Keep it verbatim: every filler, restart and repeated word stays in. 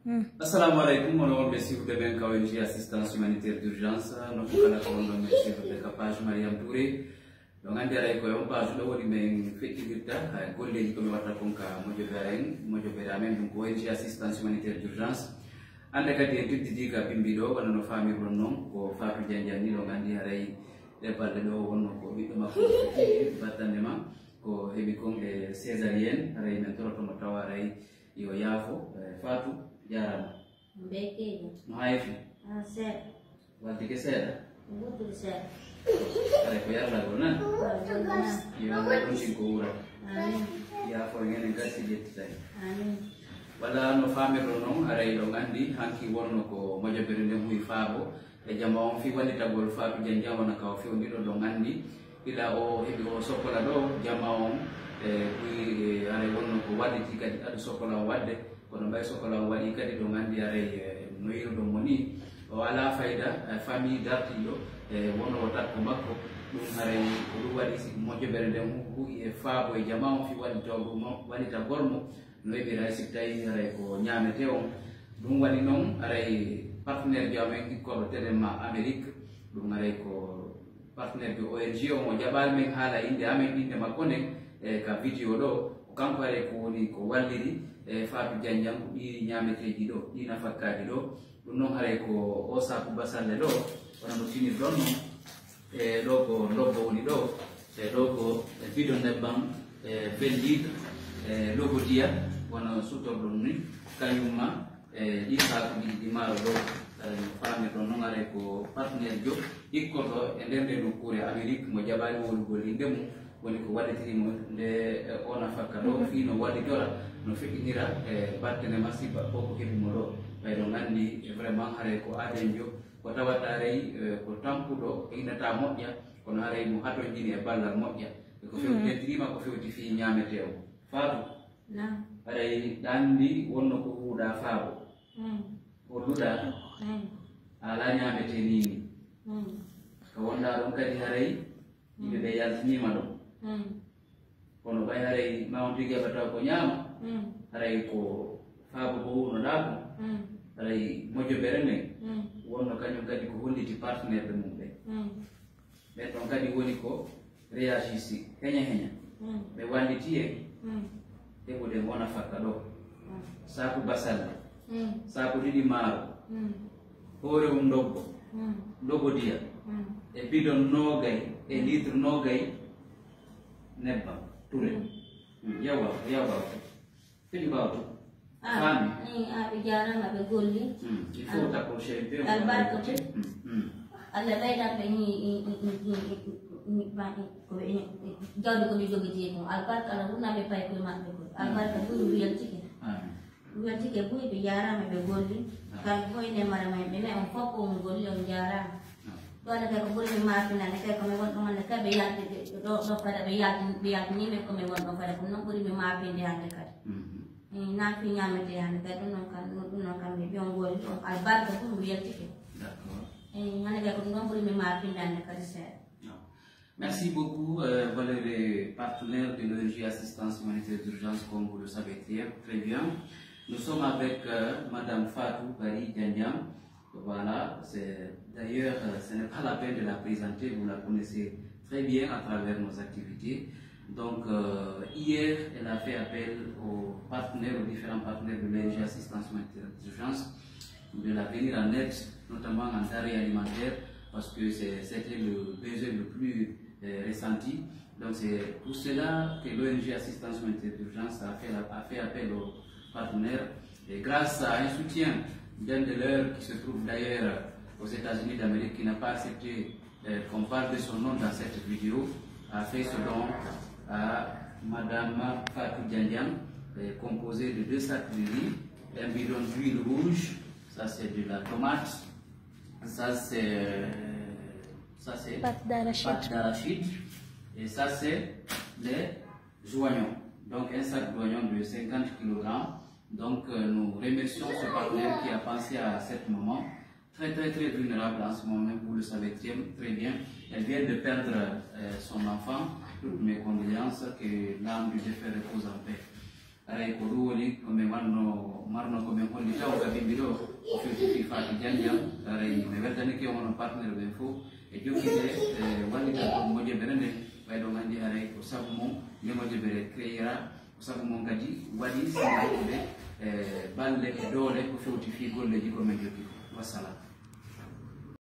Assalamu alaikum, onon wonɓe suivre ɓen ka O N G Assistance Humanitaire d'Urgence, nokku kala ko wonɗon men suivre ka page Mariam Touré. Ɗon anndi haray ko e on page ɗo woni men feƴƴinirta, eh, golleeji ko mi watta kon ka mojobere en, mojobere amen ɗum ko O N G Assistance Humanitaire d'Urgence. Hannde kadi en tedditi ka bimbi ɗo, wano no faamirɗon non, ko Fatou Janjan ni, ɗon anndi haray ɗe balɗe ɗo wonno ko ɓiɗɗo makko feƴƴi battande ma, ko heɓi kon e césarienne, haray men toroto mo tawa haray yo yaafo, eh, Fatou, jaaraama. Mbeekeejo. No hayfi? Ah, seeɗa. Waddike seeɗa? Wuttude seeɗa. Haray ko yarlagol nan? Ah, wonde nan. Yo Allah ɗon sin ko wura. Amin. Yaafo en enen kadi si ƴettitay. Amin. Wala no faamirɗon non, haray ɗon anndi, hanki wonno ko mojobere nden huwi faabo e jama on fii wallitagol Fatou Janjan wona ka o fewndiɗo ɗon anndi. Ila o heɓi o sokola ɗo, jama on, e, huwi, e, haray wonno ko walliti kadi adu sokola on waɗde. Kono ɓay sokola on waɗi kadi ɗon anndi haray, e, no yi'uɗon mo ni, o alaa fayda, e, famille dartiiɗo, e, wonoowo takko makko. Ɗum haray ko ɗum waɗi si mojobere nden hu-, hu'i e faabo e jama on fii wallitagol mo, wallitagol mo, no heɓira si tawi haray ko ñaametee on. Ɗum waɗi non haray partenaire jo amen ikkoɗo telen ma Amérique, ɗum haray ko partenaire jo O N G on, o jaɓaali men haala innde amen, innde makko nden, e, ka vidéo ɗo. Ko kanko haray ko woni ko walliri, e, Fatou Janjan ko ɗi ñaameteeji ɗo, ɗi nafakkaaji ɗo. Ɗum non haray ko o saaku basalle ɗo, wona no finirɗon non. E, ɗo ko ndobbo woni ɗo, e, ɗo ko, e, bidon nebbam, e, vingt litres, e, logo diya, wona sutorɗon ni, kañum ma, e, ɗi saakuji ɗi maaro ɗo, e, no faamirɗon non haray ko partenaire jo ikkoto e nder nde nokkuure Amérique mo jaɓaali wowlugol innde mum, woni ko wallitiri mo nde, e, o nafakka ɗo, fii no wallitora, no feƴƴinira, e, battane masiba ko ko heɓi mo ɗo. Ɓay ɗon anndi, e, vraiment haray ko aadenjo, ko tawata haray, e, ko tampuɗo, e inata moƴƴa, kono haray mo hatonjini e ballal moƴƴa. E ko fewti, teddiriima ko fewti fii ñaametee o. Faatu, Naam. Haray ɗan anndi wonno ko huuɗaa faabo. Mm. Holluɗaa Mm. a alaa ñaametee nii nii. Mm. Ka wonɗaa ɗon kadi haray, yimɓe ɓe yaltiniima ɗon. Mm. Kono ɓay haray ma on tigi heɓa taw ko ñaama, Mm. haray ko faabo ko huunoɗaa kon, Mm. haray mojobere nden, Mm. wonno kañum kadi ko holliti partenaire ɓe mum ɓen. Mm. Ɓen ɗon kadi woni ko réagisi, heña heña. Mm. Ɓe walliti en Mm. heɓude mo nafakka ɗo. Mm. Saaku basalle, Mm. saaku ɗiɗi maaro, Mm. hoore mum ndoggo, Mm. logo diya, Mm. e bidon noogay, e litre noogay nebbam, ture. Mm. Mm, yawa, yawa. Fini ɓaawo to. Ah, faami. Eh, ah, ɓe jaaraama, ɓe golli. Mm. Il faut t'approcher un peu, on va albarka écouter. Mm, mm. Allah ɓeydan ɓe ni, i, i, i, i, i, i, ba, i, ko ɓe, i, i, jawdi ko ɓe jogiti kon. Albarka Allah wurna ɓe pay koye maɓɓe kon. Mm. Albarka buy mi weltike. Amin. Mi weltike buy, ɓe jaaraama, ɓe golli. Ah. Kala ko ine mara may ɓe, mais on fof ko on golli, on jaaraama. Ah. Ɗo ne kay ko ɓuri mi maafina, ne kay ko mi won ɗum, ne kay ɓe yalti, ɓe, ɗo, ɗo fada ɓe yalti, ɓe yaltini ɓe ko mi won ɗo fada, ko non ɓuri mi maafinde hannde kadi. Mhm. Eh, na fi ñaamete hannde kadi, ɗum non kam, ɗum non kam, mi ɓe on goori, ɗum albarka ɗum mi yaltike. D'accord. Eh, hannde kay ko ɗum ɗon ɓuri mi maafinde hannde kadi seeɗa. Non. Merci beaucoup. Euh, voilà les partenaires de l'O N G Assistance Humanitaire d'Urgence, comme vous le savez très, très bien. Nous sommes avec, euh, Madame Fatou Bari Diandian. Voilà, c'est, d'ailleurs, euh, ce n'est pas la peine de la présenter, vous la connaissez très bien à travers nos activités. Donc, euh, hier, elle a fait appel aux partenaires, aux différents partenaires de l'O N G Assistance Humanitaire d'Urgence de la venir en aide, notamment en denrées alimentaires, parce que c'est, c'était le besoin le plus, euh, ressenti. Donc c'est pour cela que l'O N G Assistance Humanitaire d'Urgence a fait, la- a fait appel aux partenaires. Et grâce à un soutien d'un de leurs, qui se trouve d'ailleurs aux États-Unis d'Amérique, qui n'a pas accepté, euh, qu'on parle de son nom dans cette vidéo, a fait ce don à Madame Fatou Diandian, euh, composé de deux sacs de riz, un bidon d'huile rouge, ça c'est de la tomate, ça c'est, ça c'est Pâte d'arachide. Pâte d'arachide, et ça c'est les oignons. Donc un sac d'oignons de cinquante kilogrammes. Donc, euh, nous remercions ce partenaire qui a pensé à cette maman très, très, très vulnérable en ce moment même, vous le savez très, très bien. Elle vient de perdre, euh, son enfant. Toutes mes condoléances, que l'âme du défunt repose en paix. Haray ko ɗum woni ko min wanno marno ko min holli taw ka bimbi ɗo, ko fewti fii faati janjam. Haray mi weltanike onon partenaire ɓen fof e jokkitde e wallital ko mojobere nden. Ɓay ɗon anndi haray ko sabu mum nde mojobere créera, ko sabu mum kadi waɗi sinnaɗuɓe e balle e doole ko fewti fii golleeji ko min jokki ko. Wassalam.